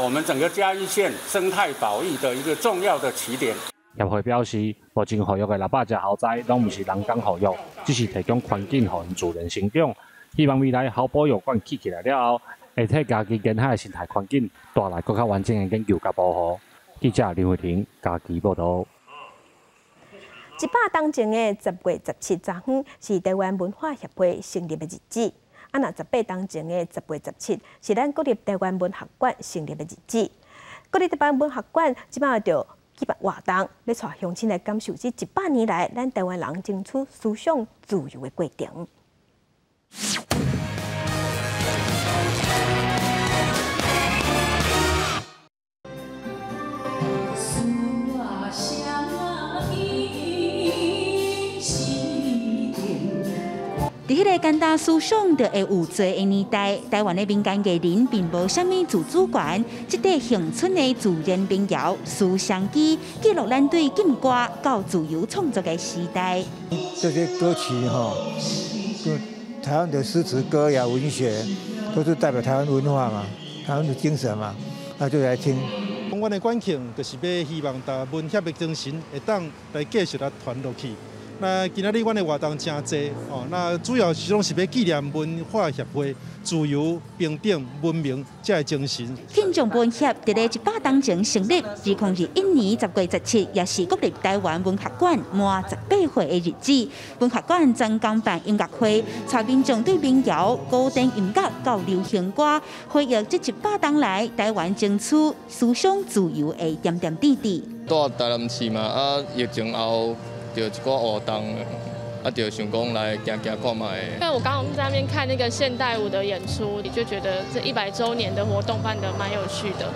我們整個嘉義縣生態保育的一個重要的起點。協會表示，目前復育的600隻猴仔攏毋是人工復育，只是提供環境予𪜶自然成長。希望未來猴保育館起起來了後，會替嘉義沿海的生態環境帶來閣較完整的研究佮保護。記者林慧婷嘉義報導。100冬前的10月17昨昏是台灣文化協會成立的日子。啊，若18冬前的10月17是咱國立台灣文學館成立的日子。國立台灣文學館這擺就舉辦活動，欲帶鄉親來感受這100年來咱台灣人爭取思想自由的過程。佇彼个簡單思想就會有濟的年代，台灣的民間藝人並無啥物自主權，這塊恆春的自然民謠《思想機》記錄咱對禁歌到自由創作的時代。這些歌曲哈，就台灣的詩詞歌謠文學，都是代表台灣文化嘛，台灣的精神嘛，那就來聽。阮的館慶就是欲希望把文協的精神會當來繼續來傳落去。那今仔日阮的活動誠濟哦，那主要是攏是欲紀念文化協會自由、平等、文明這个精神。慶祝文協佇咧100冬前成立，2021年10月17，也是國立台灣文學館滿18歲的日子。文學館專工辦音樂會，帶民眾對民謠、古典音樂到流行歌，回憶這100冬來台灣爭取思想自由的點點滴滴。蹛台南市嘛，啊，疫情後。就一寡活動，啊，就想講來行行看覓。因為我剛剛在那邊看那個現代舞的演出，就覺得這100週年的活動辦得蠻有趣的。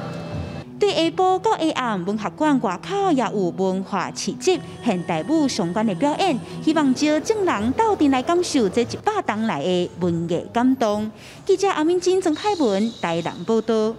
對下晡到下暗，文學館外口也有文化市集、現代舞相關的表演，希望招眾人鬥陣來感受這100冬來的文藝感動。記者阿敏珍、曾海文台南報導。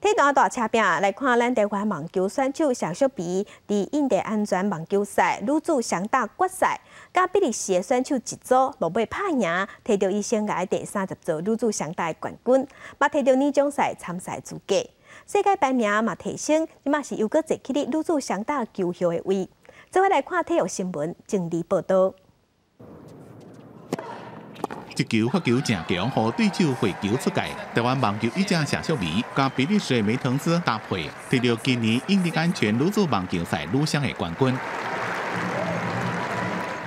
體壇大車拼來看，咱台灣網球選手謝淑薇佇印第安全網球賽女子雙打決賽，佮比利時的選手一組落尾拍贏，提著伊生涯第30座女子雙打的冠軍，嘛提著年終賽參賽資格。世界排名嘛提升，這馬是又閣坐起咧女子雙打球后的位。做伙來看體育新聞整理報導。一球發球誠強，予對手回球出界。台灣網球一將謝淑薇佮比利時的梅騰斯搭配，提著今年印第安全女子網球賽女雙的冠軍。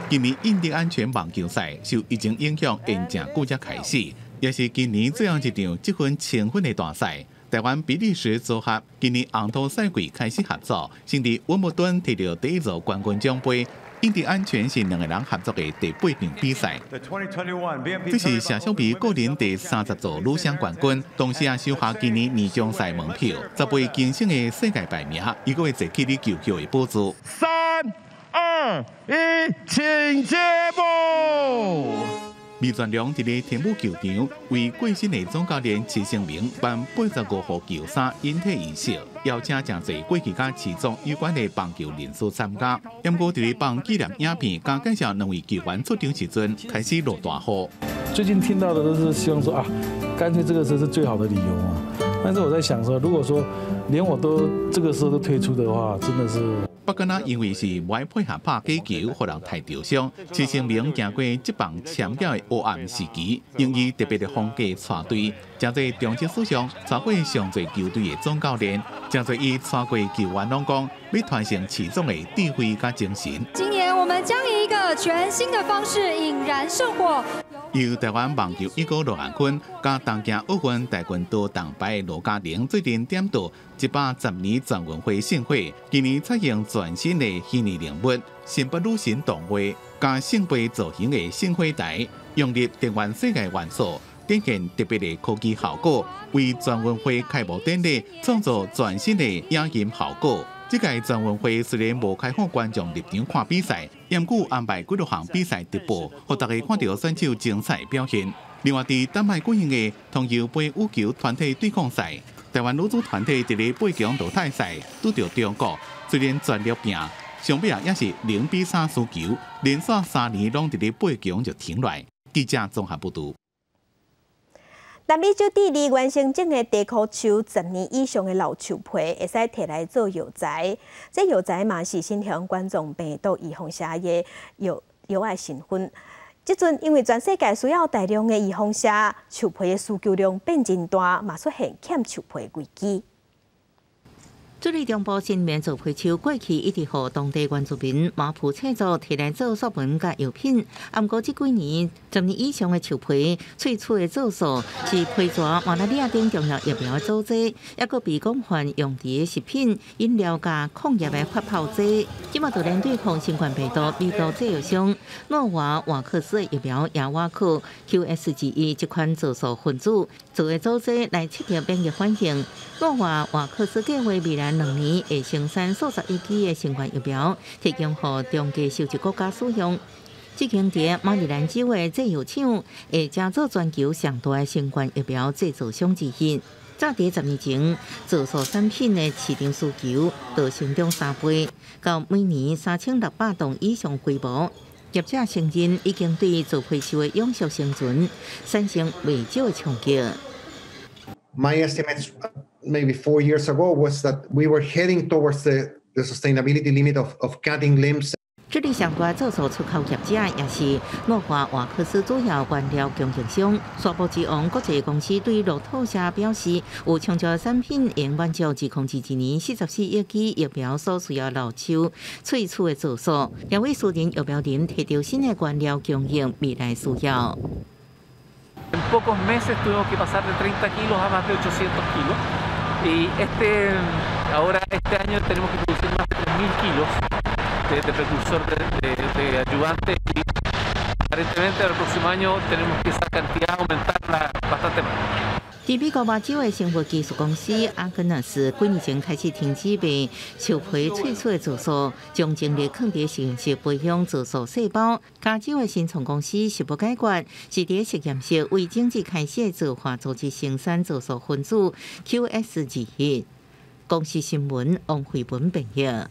今年印第安全網球賽受疫情影響延誠久才開始，也是今年最後一場積分清分的大賽。台灣比利時組合今年紅土賽季開始合作，先佇溫布頓提著第一座冠軍獎盃。印第安全是兩個人合作的第八場比賽。這是謝淑薇個人第30座女雙冠軍，同時也收下今年年終賽門票，十倍更新的世界排名，伊閣會坐起咧球后的寶座。三、二、一，請揭幕。魏全龍佇咧天母球場為過身的總教練池成明頒85號球衫引退儀式，邀請誠濟過去佮池總有關的棒球人士參加。毋過佇咧放紀念影片佮介紹兩位球員出場時陣，開始落大雨。最近聽到的都是希望說啊，乾脆這個時候是最好的理由嘛。但是我在想說，如果說連我都這個時候都退出的話，真的是。不過呢，因為是無愛配合拍假球，予人刣著傷。池成明行過這棒簽繳的黑暗時期，用伊特別的風格帶隊，成做中職史上帶過上濟球隊的總教練，誠濟伊帶過球員攏講，欲傳承池總的智慧佮精神。今年我們將以一個全新的方式引燃聖火。由台灣網球一哥羅絚坤，佮東京奧運跆拳道銅牌羅嘉玲做陣點燈110年全運會聖火，今年採用全新的虛擬人物、新北女神動畫佮聖杯造型的聖火台，融入電玩世界元素，展現特別的科技效果，為全運會開幕典禮創造全新的影音效果。這屆全運會雖然無開放觀眾入場看比賽，毋過安排幾多項比賽直播，予大家看著選手精彩表現。另外，佇丹麥舉行的通用杯羽球團體對抗賽，台灣女子團體佇咧八強淘汰賽拄著中國，雖然全力拼，上尾啊也是0比3輸球，連續3年攏佇咧八強就停落來。記者綜合報導。南美洲智利原生種的茶箍樹，10年以上的老樹皮，會使提來做藥材。這藥材嘛是新型冠狀病毒預防射的藥藥的成分。這陣因為全世界需要大量的預防射，樹皮的需求量變真大，嘛出現欠樹皮危機。雪梨中部新棉造皮樹過去一直予當地原住民馬普切族提來做塑紋佮藥品。毋過這幾年，10年以上的樹皮萃取的皂素是皮蛇、馬拉利亞等重要疫苗的佐劑，抑閣被廣泛用佇食品、飲料佮抗炎的發泡劑。這馬就連對抗新冠病毒，美國製藥商諾瓦瓦克斯的疫苗也倚靠 QS 21這款皂素分子做的佐劑來刺激免疫反應。諾瓦瓦克斯計劃未來2年會生產數十億劑的新冠疫苗，提供予中低收入國家使用。這間佇馬里蘭州的製藥廠會成做全球上大的新冠疫苗製造商之一。早佇10年前，皂素產品的市場需求就成長3倍，到每年3600噸以上規模。業者承認已經對造皮樹的永續生存產生袂少的衝擊。 My estimates maybe 4 years ago was that we were heading towards the sustainability limit of cutting limbs. 這裡上大皂素出口業者，也是諾華瓦克斯主要原料供應商。沙埔之王國際公司對路透社表示，有充足產品會滿足2022年44億劑疫苗所需要老樹萃取的皂素，也為私人疫苗林提著新的原料供應未來需要。 En pocos meses tuvimos que pasar de 30 kilos a más de 800 kilos y ahora este año tenemos que producir más de 3.000 kilos de precursor de adyuvante y aparentemente el próximo año tenemos que esa cantidad aumentarla bastante más. 佇美國麻州的生物技術公司阿根納斯幾年前開始停止賣樹皮萃取的皂素，將精力放佇實驗室培養皂素細胞。加州的新創公司食物解決是佇實驗室為整治開始的皂化組織生產皂素分子 QS 21。公視新聞王慧文編譯。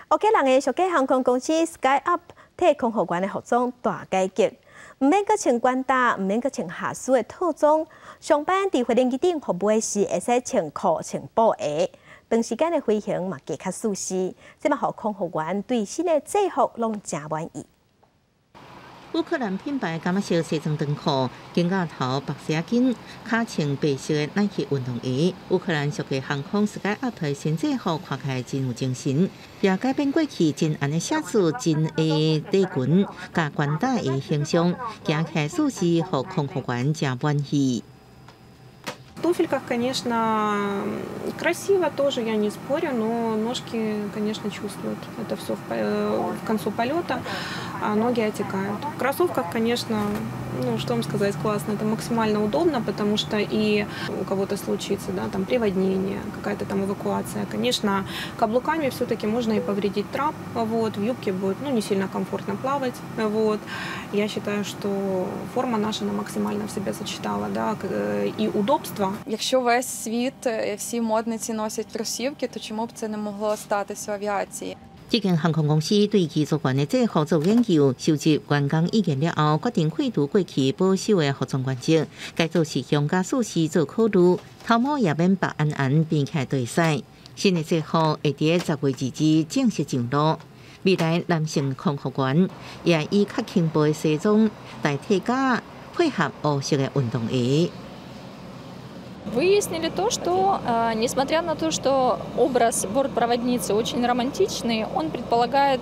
烏克蘭的屬價航空公司 SkyUp 替空服員的服裝大改革。毋免閣穿管搭，毋免閣穿下士的套裝，上班佇飛行機頂服務時會使穿褲穿布鞋，長時間的飛行嘛加較舒適，這嘛予空服員對新的制服攏誠滿意。烏克蘭品牌柑仔色西裝長褲，肩胛頭白絲巾，跤穿白色的耐克運動鞋。烏克蘭屬價航空 SkyUp 新制服看起來真有精神，也改變過去真紅的寫字真的短裙佮寬帶的形象，行起來舒適，予空服員誠滿意。 В туфельках, конечно, красиво тоже, я не спорю, но ножки, конечно, чувствуют это все в концу полета, а ноги отекают. В кроссовках, конечно, ну, что вам сказать, классно, это максимально удобно, потому что и у кого-то случится, да, там приводнение, какая-то там эвакуация. Конечно, каблуками все-таки можно и повредить трап, вот, в юбке будет, ну, не сильно комфортно плавать, вот. Я считаю, что форма наша, она максимально в себе сочетала, да, и удобство. Якщо весь світ, всі модниці носять кросівки, то чому б це не могло статися в авіації? 這間航空公司對機組員的制服做研究，收集員工意見了後，決定廢除過去保守的服裝原則，改做時尚佮舒適做考慮，頭毛也免白絚絚編起來對使。新的制服會佇10月22日正式上路。未來男性空服員也以較輕薄的西裝代替佮配合烏色的運動鞋。 Выяснили то, что, несмотря на то, что образ бортпроводницы очень романтичный, он предполагает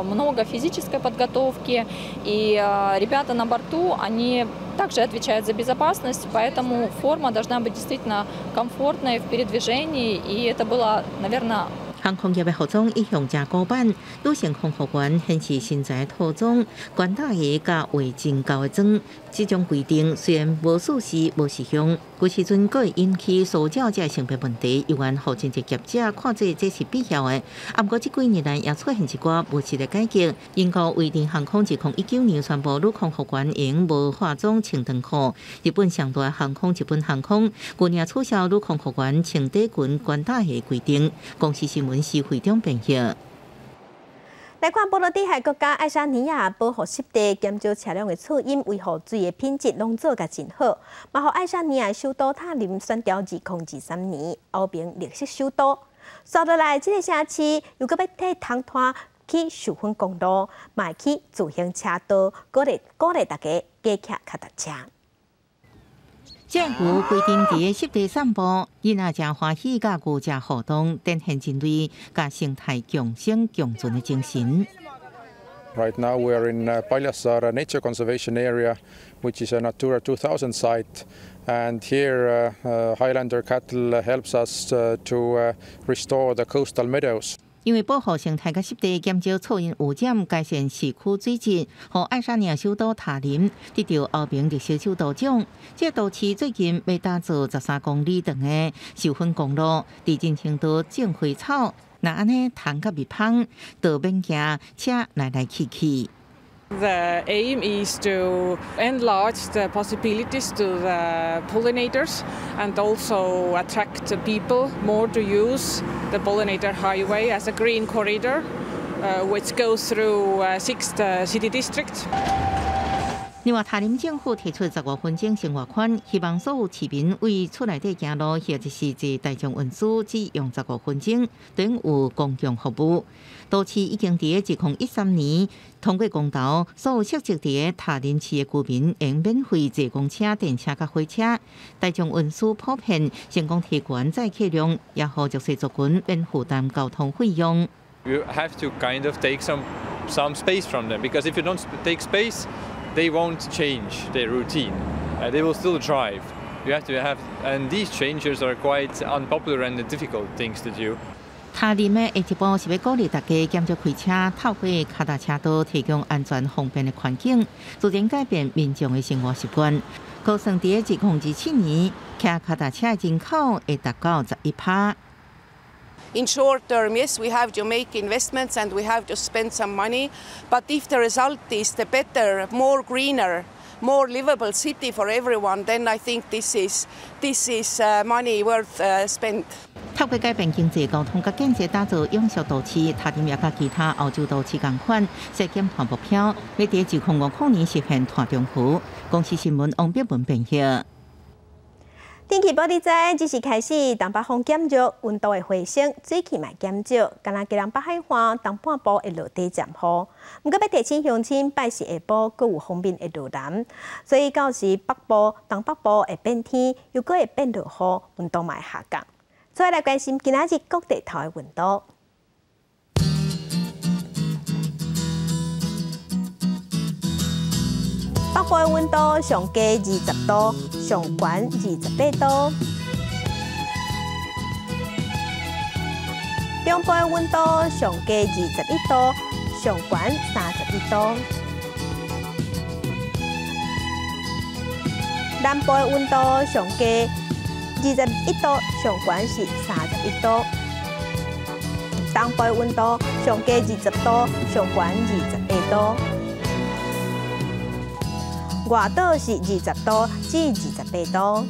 много физической подготовки, и ребята на борту, они также отвечают за безопасность, поэтому форма должна быть действительно комфортной в передвижении, и это было, наверное, 航空業的服裝一向誠古板，女性空服員顯示身材套裝、懸帶鞋佮畫真厚的妝。這種規定雖然無事實無實用，有時陣閣會引起騷擾這性別問題，猶原予真濟業者看做這是必要的。啊，毋過這幾年來也出現一寡務實的改革。英國維珍航空2019年宣布女空服員會無化妝穿長褲。日本上大航空日本航空去年取消女空服員穿短裙懸帶鞋規定。公視新聞是會長編譯。來看波羅的海國家愛沙尼亞保護濕地，減少車輛的噪音，維護水的品質，攏做甲真好。嘛，予愛沙尼亞首都塔林選調2023年歐盟綠色首都。紲落來，這个城市又閣欲替空灘起授粉公路，嘛會起自行車道，鼓勵鼓勵大家加騎跤踏車。政府規定佇个濕地散步，囡仔誠歡喜，佮牛食互動，展現人類佮生態共生共存的精神。 Right now we are in Paljassaare Nature Conservation Area, which is a Natura 2000 site, and here Highlander cattle helps us to restore the coastal meadows. 因為保護生態佮濕地，減少噪音污染，改善市區水質，予愛沙尼亞首都塔林得著歐盟綠色首都獎。這個都市最近欲打造13公里長的授粉公路，佇人行道種花草，若按呢蟲佮蜜蜂就免驚車來來去去。 The aim is to enlarge the possibilities to the pollinators and also attract people more to use the pollinator highway as a green corridor, which goes through six city districts. 另外，塔林政府提出15分鐘生活圈，希望所有市民對厝內底行路，或者是坐大眾運輸，只用十五分鐘，等於有公共服務。都市已經佇2013年通過公投，所有設籍佇塔林市的居民，會免費坐公車、電車佮火車。大眾運輸普遍，成功提懸載客量，也予弱勢族群免負擔交通費用。 You have to kind of take some space from them, because if you don't take space, they won't change their routine. They will still drive. You have to have, and these changes are quite unpopular and difficult things to do. 塔林的下一步是欲鼓勵大家減少開車，透過跤踏車道提供安全方便的環境，自然改變民眾的生活習慣。估算佇2027年，騎跤踏車的人口會達到11%。 In short term, yes, we have to make investments and we have to spend some money. But if the result is the better, more greener, more livable city for everyone, then I think this is money worth spent. 透過改變經濟交通佮建設打造永續都市，塔林也佮其他歐洲都市仝款，設減碳目標，欲佇2050年實現碳中和。公視新聞王碧文編譯。天氣報你知，這時開始，東北風減弱，溫度會回升，水汽嘛減少，敢若基隆北海岸東半部會落短暫雨。毋過欲提醒鄉親，拜四下晡閣有鋒面會落南，所以到時北部、東北部會變天，又閣會變落雨，溫度嘛會下降。再來關心今仔日各地頭的溫度。北部的溫度上低20度，上懸28度。中部的溫度上低21度，上懸31度。南部的溫度上低21度，上懸是31度。東部的溫度上低20度，上懸28度。外島是20度至28度。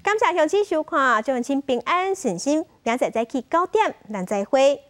感謝鄉親收看，祝鄉親平安順心。明仔載早起9點，咱再會。